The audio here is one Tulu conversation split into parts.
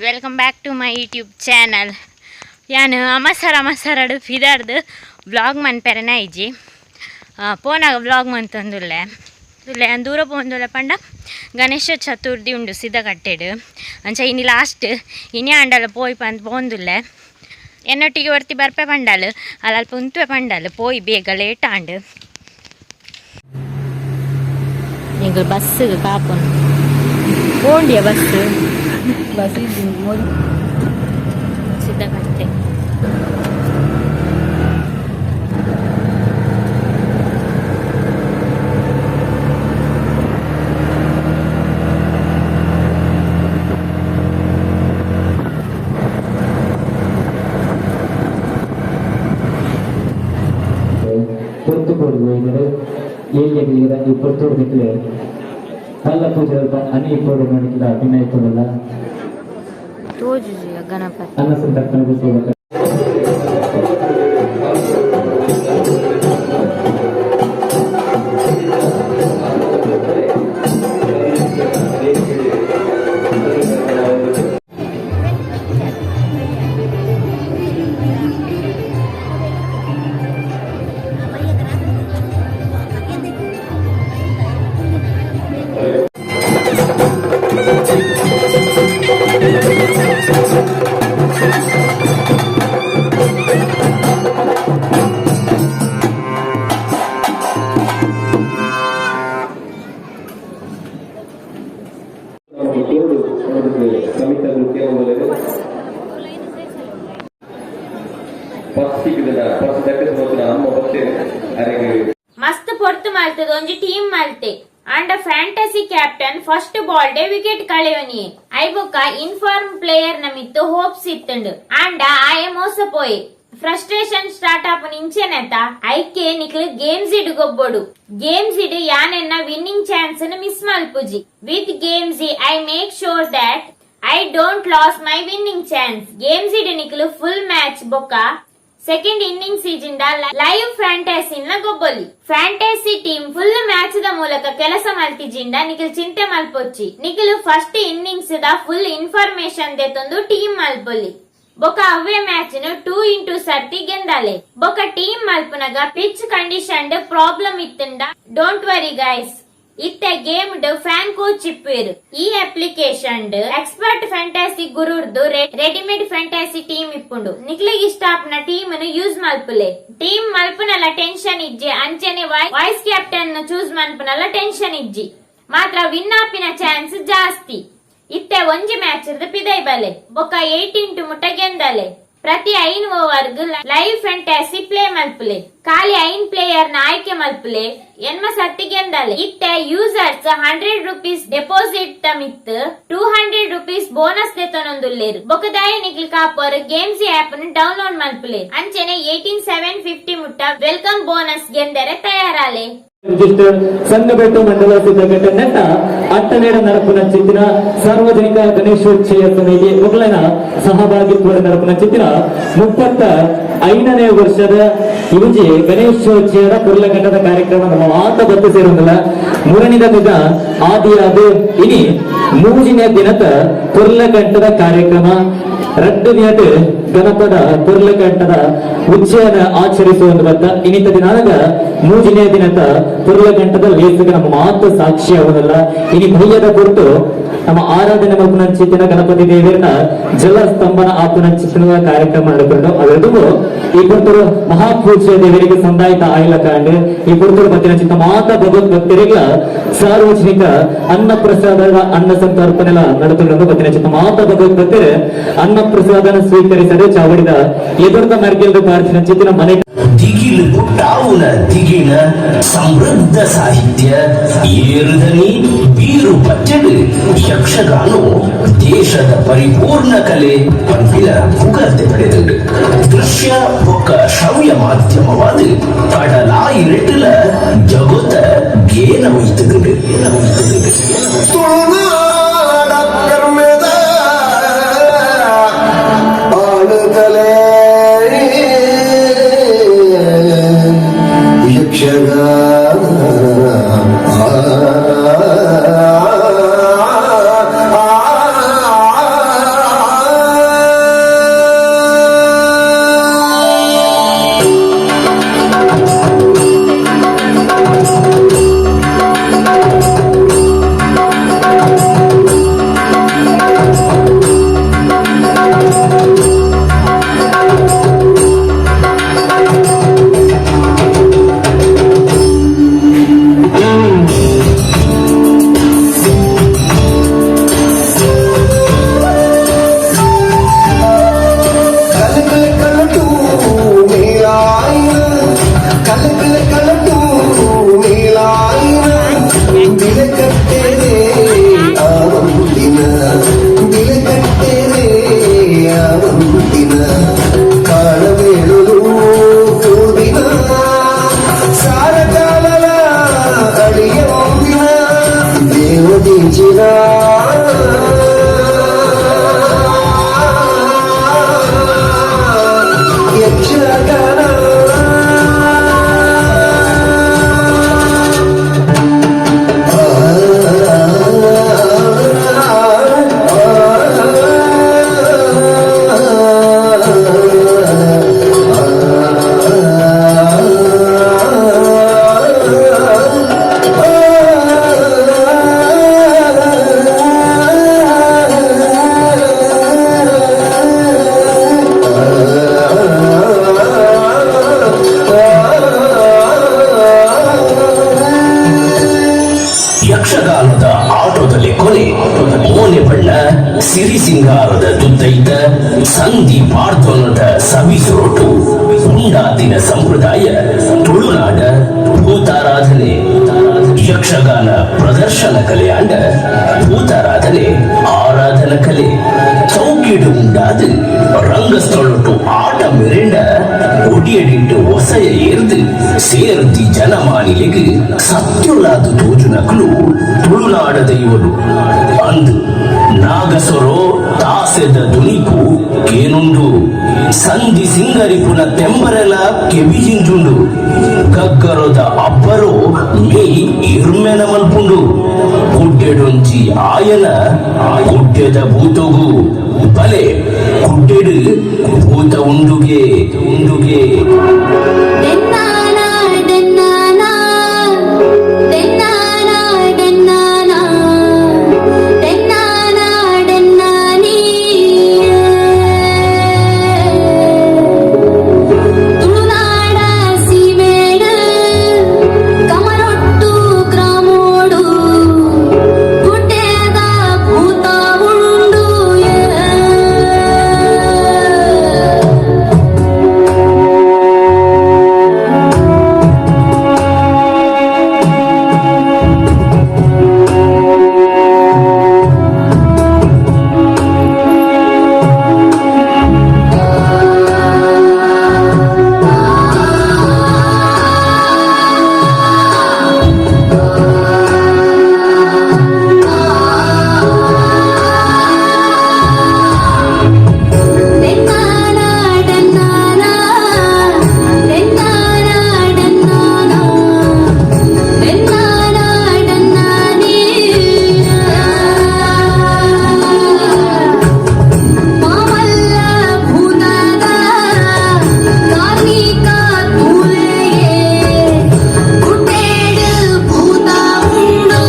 Welcome back to my YouTube channel. ಯಾನ್ ಅಮಸರ ಅಮಸರಡು ಫಿದರ್ದು ವ್ಲಾಗ್ ಮನ್ಪೆರನ ಇಜ್ಜಿ. ಪೋನಾಗ ವ್ಲಾಗ್ ಮಂತೊಂದುಲ್ಲೆ ಉಲ್ಲೆ. ದೂರ ಪೋಂದುಲ್ಲೆ ಪಂಡ ಗಣೇಶ ಚತುರ್ಥಿ ಉಂಡು ಸಿದ್ಧಕಟ್ಟೆಡು. ಅಂಚ ಇನಿ ಲಾಸ್ಟ್, ಇನಿ ಆಂಡಲ ಪೋಯಿ ಪಂದ್ ಪೋಂದುಲ್ಲೆ. ಎನ್ನೊಟ್ಟಿಗೆ ಒರ್ತಿ ಬರ್ಪೆ ಪಂಡಲ್, ಅಲ್ಪ ಉಂತುವೆ ಪಂಡಲ್. ಪೋಯಿ ಬೇಗ, ಲೇಟ್ ಆಂಡ್. ಎಂಕುಲು ಬಸ್ಸಿಗೆ ಕಾಪುನು. ಪೋಂಡಿಯ ಬಸ್. ಬಸ್. ಸಿದ್ಧಕಟ್ಟೆ. ಪೊರ್ತು ಕೊಡುದು ಇದ್ದಾರೆ ಏಳಿಗೆ ಈ ಪೊರ್ತುಡು ನಿಕ್ಲೆ ಪಲ್ಲ ಪೂಜೆ ಅಲ್ಪ ಅನಿ ಇಪ್ಪೊಡು ನೋಡಿಕ್ಲ ಪಿನ್ನ ಇಪ್ಪೊಡಲ್ಲ. ತೋಜುಜಿ ಗಣಪತಿ. ಅನ್ನ ಸಂತರ್ಪಣೆ ಹೋಗ್ಬೇಕು. ತೋಡು ಸಮಿತ ಕೇವಲ ಪರ್ಸ್ ಪರ್ಸ್ ದಕ್ಕಸ ಮತ್ತು ಅಮ್ಮ ಬತ್ತೆ ಅರೆಗೆ. ಮಸ್ತ್ ಪೊರ್ತು ಮಲ್ತದ ಒಂಜಿ ಟೀಮ್ ಮಲ್ತೆ. ಆಂಡ fantasy captain first ball day wicket ಕಳೆಯೋನಿ. ಐಬೊಕ್ಕ inform player ನಮಿತ್ತು hopes ಇತ್ತಂಡು. ಆಂಡ ಆಯೆ ಮೋಸ ಪೋಯೆ. ಫ್ರಸ್ಟ್ರೇಷನ್ ಸ್ಟಾರ್ಟ್ ಆಪುನ ಇಂಚೆನೆತ. ಐಕೆ ನಿಕ್ಲು ಗೇಮ್ಸ್ ಇಡ್ ಗೊಬ್ಬೊಡು. ಗೇಮ್ಸ್ ಇಡ್ ಯಾನೆನ್ನ winning chance miss ಮಲ್ಪುಜಿ. With Gamezy, I make sure that I don't lose my winning chance. Games ಇಡ್ ನಿಕ್ಲು full match ಬೊಕ್ಕ ಸೆಕೆಂಡ್ ಇನ್ನಿಂಗ್ಸ್ ಇಜಿಂದ ಲೈವ್ ಫ್ಯಾಂಟಸಿನ ಗೊಬ್ಬೊಲಿ. Fantasy team full match the ಮೂಲಕ ಕೆಲಸ ಮಲ್ತಿಜಿಂಡ ನಿಖಿಲ್ ಚಿಂತೆ ಮಲ್ಪೊಚ್ಚಿ. ನಿಖಿಲ್ ಫಸ್ಟ್ ಇನ್ನಿಂಗ್ಸ್ ದ ಫುಲ್ ಇನ್ಫಾರ್ಮೇಶನ್ ದೆತ್ತೊಂದು ಟೀಮ್ ಮಲ್ಪೊಲಿ. ಬೊಕ ಅವ್ವೆ ಮ್ಯಾಚ್ ನು 2 ಇಂಟು ಸರ್ತಿ ಗೆಂದಾಲೆ. ಬೊಕ ಟೀಮ್ ಮಲ್ಪುನಗ pitch condition problem ಇತ್ತಂಡ don't worry guys. ಇತ್ತೆ ಗೇಮ್ ಡ್ ಫ್ಯಾನ್ ಕೋಚ್ ಇಪ್ಪೇರು. ಈ application expert fantasy ಗುರುರ್ದು readymade fantasy team ಇಪ್ಪುಂಡು. ನಿಕ್ಲೆಗ್ ಇಷ್ಟ ಆಪುನ ಟೀಮ್ ಯೂಸ್ ಮಲ್ಪುಲೆ. ಟೀಮ್ ಮಲ್ಪುನಲ ಟೆನ್ಷನ್ ಇಜ್ಜಿ, ಅಂಚನೆ vice captain choose ಮನ್ಪುನಲ tension ಇಜ್ಜಿ. ಮಾತ್ರ ವಿನ್ ಆಪಿನ ಚಾನ್ಸ್ ಜಾಸ್ತಿ. ಇತ್ತೆ ಒಂಜಿ ಮ್ಯಾಚ್ ಪಿದೈ ಬಲೆ, ಬೊಕ್ಕ 8 ಇಂಟು ಮುಟ್ಟ ಗೆಂದಲೆ. ಪ್ರತಿ 5 over live fantasy play ಮಲ್ಪುಲೆ. ಖಾಲಿ 5 ಪ್ಲೇಯರ್ ನ ಆಯ್ಕೆ ಮಲ್ಪುಲೆ, ಎನ್ಮ ಸರ್ತಿ ಗೆಂದಲೆ. ಇತ್ತೆ ಯೂಸರ್ಸ್ ₹100 ಡೆಪಾಸಿಟ್ ಮಿತ್ ₹200 ಬೋನಸ್ ದೆತೊನೊಂದುಲ್ಲೇರು. ಬೊಕದಾಯ ನಿಕ್ಲ್ ಕಾಪರ್ games app download ಮಲ್ಪುಲೆ. ಅಂಚನೆ 18,750 ಮುಟ್ಟ welcome bonus ಗೆಂದರೆ ತಯಾರಾಲೆ. ರಿಜಿಸ್ಟರ್ ಸಂಗಬೆಟ್ಟು ಮಂಡಲ ಸಿದ್ಧಘಟ್ಟ ನೆಟ್ಟ ಅಟ್ಟನೇಡ ನಡಪುನ ಚಿತ್ತಿನ ಸಾರ್ವಜನಿಕ ಗಣೇಶೋತ್ಸವ ಸಮಿತಿ ಮೊದಲನ ಸಹಭಾಗಿತ್ವ ನಡಪುನ ಚಿತ್ತಿನ 35ನೇ ವರ್ಷದ ಇವಂಜಿ ಗಣೇಶೋತ್ಸವದ ಕುರ್ಲಘಟ್ಟದ ಕಾರ್ಯಕ್ರಮ ನಮ್ಮ ಮಾತ ಬತ್ತು ಸೇರುವುದಿಲ್ಲ. ಮೂರನೇದ ದಿನ ಆದಿಯಾದ ಇನಿ ಮೂಜಿನ ದಿನದ ಕುರ್ಲಘಟ್ಟದ ಕಾರ್ಯಕ್ರಮ. ರಡ್ಡು ದಿನದ ಗಣಪದ ಕುರ್ಲಘಟ್ಟದ ಉಚ್ಚಯನ ಆಚರಿಸುವ ಒಂದು ಬತ್ತ. ಇನ್ನಿತ ದಿನಾಗ ಮೂಜಿನೇ ದಿನದ ಕುರ್ಲಘಟ್ಟದ ಲೇಸಗ ನಮ್ಮ ಮಾತು ಸಾಕ್ಷಿ ಆಗುವುದಲ್ಲ. ಇನಿ ಭಯ್ಯದ ಕುರಿತು ನಮ್ಮ ಆರಾಧನೆ ಮಲ್ಪುನಂಚಿತ್ತಿನ ಗಣಪತಿ ದೇವರನ್ನ ಜಲ ಸ್ತಂಭನ ಆಪುನಂಚಿತ್ತಿನ ಕಾರ್ಯಕ್ರಮ ನಡೆಕೊಂಡು ಅದರದ್ದು ಈ ಪುರ್ತರು ಮಹಾಪೂಜೆ ದೇವರಿಗೆ ಸಂದಾಯಿತ ಆಯಿಲ ಕಾಂಡ್. ಈ ಪುರ್ತರು ಬತ್ತಿನ ಚಿತ್ತ ಮಾತ ಭಗವತ್ ಭಕ್ತರಿಗಳ ಸಾರ್ವಜನಿಕ ಅನ್ನ ಪ್ರಸಾದ ಅನ್ನ ಸಂತರ್ಪಣೆ ನಡೆದುಕೊಂಡು ಬತ್ತಿನ ಚಿತ್ತ ಮಾತ ಭಗವತ್ ಭಕ್ತರು ಅನ್ನ ಪ್ರಸಾದನ ಸ್ವೀಕರಿಸಲು ಚಾವಡಿದ ಎದುರ್ದ ಮರ್ಗೆಲ್ದ ಪ್ರಾರ್ಥನೆ ಚಿತ್ತಿನ ಮನೆ. ದಿಗಿಲು ಪುಟ್ಟಾವುನ ದಿಗಿನ ಸಮೃದ್ಧ ಸಾಹಿತ್ಯ ಏರುದನಿ ಬೀರು ಪಚ್ಚಡು ಯಕ್ಷಗಾನೋ ದೇಶದ ಪರಿಪೂರ್ಣ ಕಲೆ ಪನ್ಪಿನ ಪುಗರ್ತೆ ಪಡೆದುಂಡು. ದೃಶ್ಯ ಬೊಕ್ಕ ಶ್ರವ್ಯ ಮಾಧ್ಯಮವಾದ ಕಡಲಾಯಿರೆಟ್ಟುಲ ಜಗೊತ್ತ ಗೇನ ಒಯ್ತುದುಂಡು. ತುಳುನಾಡ ಪೆರ್ಮೆದ ಆಳುಗಲೇ ಯಕ್ಷಗಾನ. ಮಿಂಚಿನ ಯಕ್ಷಗಾನ. ಯಕ್ಷಗಾನದ ಆಟೋದಲ್ಲಿ ಕೊನೆ ಮೋನೆ ಬಣ್ಣ ಸಿರಿ ಸಿಂಗಾರದ ದುದ್ದೈತ ಸಂಧಿ ಪಾರ್ಥೋನದ ಸವಿಸುರೊಟ್ಟು ಉಂಡಾತಿನ ಸಂಪ್ರದಾಯ ತುಳುನಾಡ ಭೂತಾರಾಧನೆ. ಯಕ್ಷಗಾನ ಪ್ರದರ್ಶನ ಕಲೆಯಾಂಡ ಭೂತಾರಾಧನೆ ಆರಾಧನ ಕಲೆ. ಚೌಕಿಡು ಉಂಡಾದು ರಂಗಸ್ಥಳೊಟ್ಟು ಆಟ ಮೆರೆಂಡ ಒಡಿಯಡಿಟ್ಟು ಒಸೆಯ ಏರ್ದು ಸೇರ್ದಿ ಜನಮಾನಿಲೆಗ್ ಸತ್ಯುಲಾದ ತೋಜುನಕುಲು ತುಳುನಾಡ ದೈವಲು. ಅಂದು ನಾಗಸೊರೋ ತಾಸೆದ ದುನಿಪು ಕೇನುಂಡು, ಸಂಧಿ ಸಿಂಗರಿಪುನ ತೆಂಬರೆಲ ಕೆಬಿಜಿಂಜುಂಡು, ಗಗ್ಗರೋದ ಅಬ್ಬರೋ ಮೇಯ್ ಇರ್ಮೆನ ಮಲ್ಪುಂಡು. ಕುಡ್ಡೆಡೊಂಜಿ ಆಯನ ಕುಡ್ಡೆದ ಭೂತೊಗು ಬಲೆ ಕುಡ್ಡೆಡು ಭೂತ ಉಂಡುಗೆ ಉಂಡುಗೆ. தென்னானா தென்னானா தென்னானா தென்னானா தென்னானா தென்னானி ತುಳುನಾಡ ಸೀಮೇಡು ಕಮರೊಟ್ಟು ಗ್ರಾಮೋಡು ಗುಡ್ಡೆದ ಭೂತ ಉಂಡು. தென்னானா தென்னானா தென்னானா தென்னானா தென்னானா தென்னானி ಮಾಮಲ್ಲ ಭೂತದ ಕಾರ್ಮಿಕ ತೂಲೆಯೇ ಗುಡ್ಡೇಡು ಭೂತ ಉಂಡು.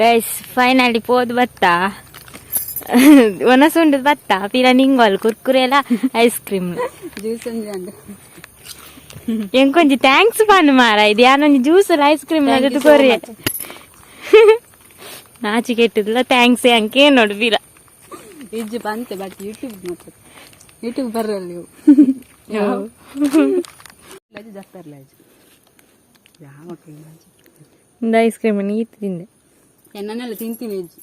ಗೈಸ್, ಫೈನಲಿ ಪೋದು ಬತ್ತ ಒನಸುಂಡು ಬತ್ತ ಪಿರ ನಿಂಗೋಲ್ ಕುರ್ಕುರೆ ಎಲ್ಲ ice cream juice ಒಂಜಿ. ಎಂಕೊಂಜಿ thanks ಪನ್ನು ಮಾರ ಇದು ಯಾನೊಂಜಿ juice ice cream ಕೊರಿ ನಾಚಿ ಕೆಟ್ಟದಿಲ್ಲ. Thanks ಅಂಕೆ ನೋಡು ಪಿರ. ಇಜ್ಜಿ ಬಂತೆ, ಬಟ್ ಯೂಟ್ಯೂಬ್ ಮತ್ತೆ ಯೂಟ್ಯೂಬ್ ಬರ್ರಲ್ಲ ನೀವು ಜಪ್ಪರ್ಲ ಯಾವ. ಒಂದು ಐಸ್ ಕ್ರೀಮ್ ಈತ್ ತಿಂದೆ. ಎನ್ನನ್ನೆಲ್ಲ ತಿಂತೀನಿ ಇಜ್ಜಿ.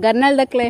ಗರ್ನಲ್ ದಕ್ಲೆ.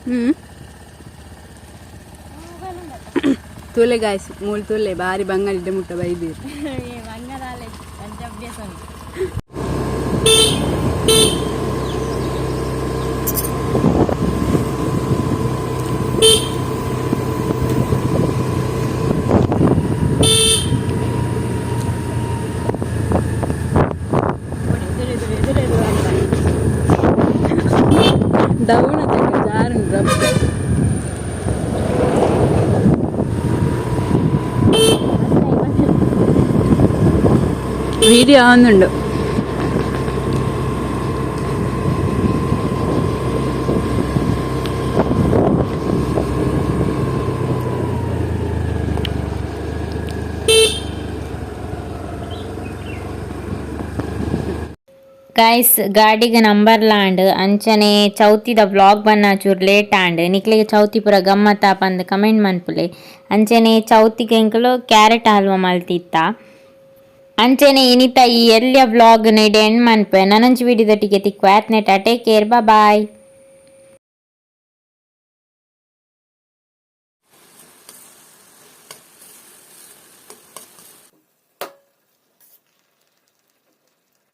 ಹ್ಞೂ ತೂಲೆ ಗಾಯ್ಸ್, ಮೂಲು ತೂಲೆ ಬಾರಿ ಬಂಗಾರ ಇಡ್ಡೆ ಮುಟ್ಟ ಬೈದೀರಿ. ಅಭ್ಯಾಸ. ಡೌನ್ ಜಾರು ರಬ್ಬ. ವಿಡಿಯೋ ಆನುಂಡು. ಗೈಸ್, ಗಾಡಿಗೆ ನಂಬರ್ ಲಾಂಡ್. ಅಂಚನೆ ಚೌತಿದ ವ್ಲಾಗ್ ಬನ್ನ ಚೂರು ಲೇಟ್ ಆಂಡ್. ನಿಕ್ಲೆಗ್ ಚೌತಿ ಪೂರ ಗಮ್ಮತ್ತ ಪಂದ್ ಕಮೆಂಟ್ ಮನ್ಪುಲೆ. ಅಂಚನೆ ಚೌತಿಗೆ ಎಂಕುಲು ಕ್ಯಾರೆಟ್ ಹಲ್ವ ಮಲ್ತಿತ್ತ. ಅಂಚನೆ ಇನಿತ ಈ ಎಲ್ಯ ವ್ಲಾಗ್ ನೆಡೆ ಎಂಡ್ ಮನ್ಪೆ. ನನೊಂಜಿ ವಿಡಿಯೋದೊಟ್ಟಿಗೆ ತಿಕ್ವ. ಆತ್ನೆಟ ಟೇಕ್ ಕೇರ್, ಬಾಯ್.